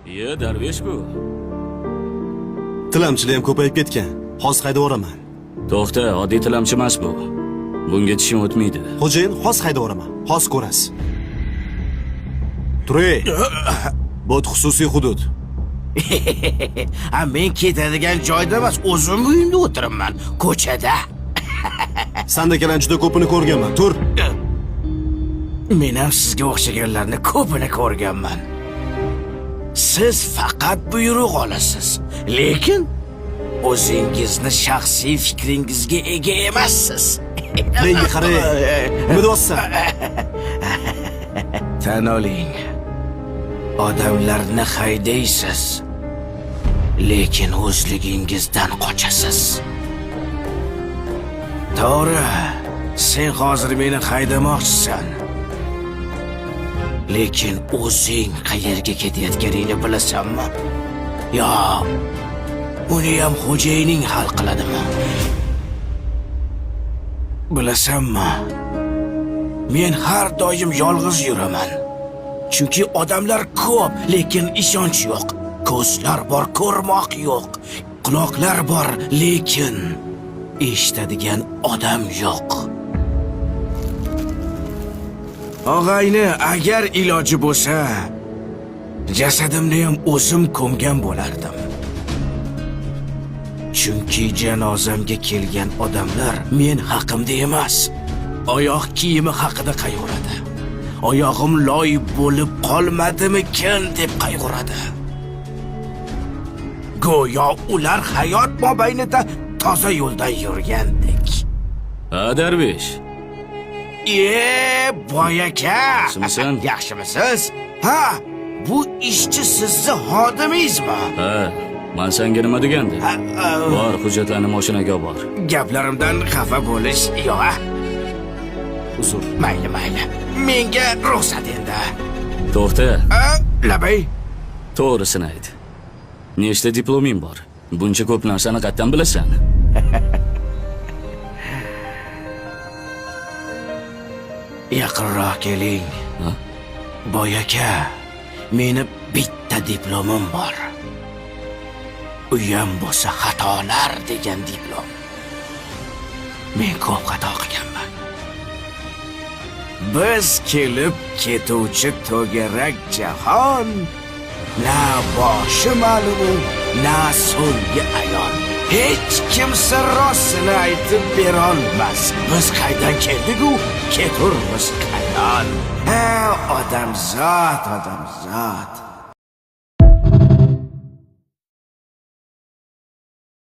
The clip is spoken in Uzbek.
Iye, darvesh-ku. Tilamchilar ham ko'payib ketgan. Hozir haydab yuboraman. To'xta, oddiy tilamchi emas bu. Bunga tishim o'tmaydi. Xo'jayin, hozir haydab yuboraman. Hozir ko'rasiz. Turay. Bu xususiy hudud. Ha, men ketadigan joyda emas, o'zim uyimda o'tiribman, ko'chada. Sandakalarni juda ko'pini ko'rganman. Tur. Men ham sizga o'xshaganlarni ko'pini ko'rganman. Siz faqat buyruq olasiz, lekin o'zingizni shaxsiy fikringizga ega emassiz. Menga qarang. Nima deyapsan? Tan oling. Odamlarni haydaysiz, lekin o'zligingizdan qochasiz. To'g'ri, sen hozir meni haydamoqchisan. Lekin o'zing qayerga ketayotganingni bilasanmi? Yo, uni ham xo'jayining hal qiladimi? Bilasanmi? Men har doim yolg'iz yuraman. Chunki odamlar ko'p, lekin ishonch yo'q. Ko'zlar bor, ko'rmoq yo'q. Quloqlar bor, lekin eshitadigan odam yo'q. Og'ayni, agar iloji bo'lsa, jasadimni ham o'zim ko'mgan bo'lardim. Chunki janozamga kelgan odamlar men haqimda emas, oyoq kiyimi haqida qayg'uradi. Oyog'im loy bo'lib qolmadimikin deb qayg'uradi. Go'yo ular hayot mobaynida toza yo'ldan yurgandek. Ha, darvesh. E, boy aka. Yaxshimisan? Yaxshimisiz? Ha, bu ishchi sizni xodimingizmi? Ha, man senga nima degandim? Ha, ha, Bor, hujjatlarni mashinaga olib bor. Gaplarimdan xafa bo'lish yo'q. Uzr. Mayli, mayli. Menga ruxsat endi. To'xta, A, labay. to'g'risini ayt. Nechta diploming bor? Buncha ko'p narsani qayerdan bilasan? Yaqinroq keling. Ha? Boy aka, meni bitta diplomim bor. Uyam bo'lsa xatolar degan diplom. Men ko'p xato qilganman. Biz kelib ketuvchi to'garak jahon, na boshi ma'lumu, na so'nggi ayon. Hech kimsa rostini aytib berolmas. Biz qaydan keldik-u, keturmiz qayon. Ha, odamzod, odamzod.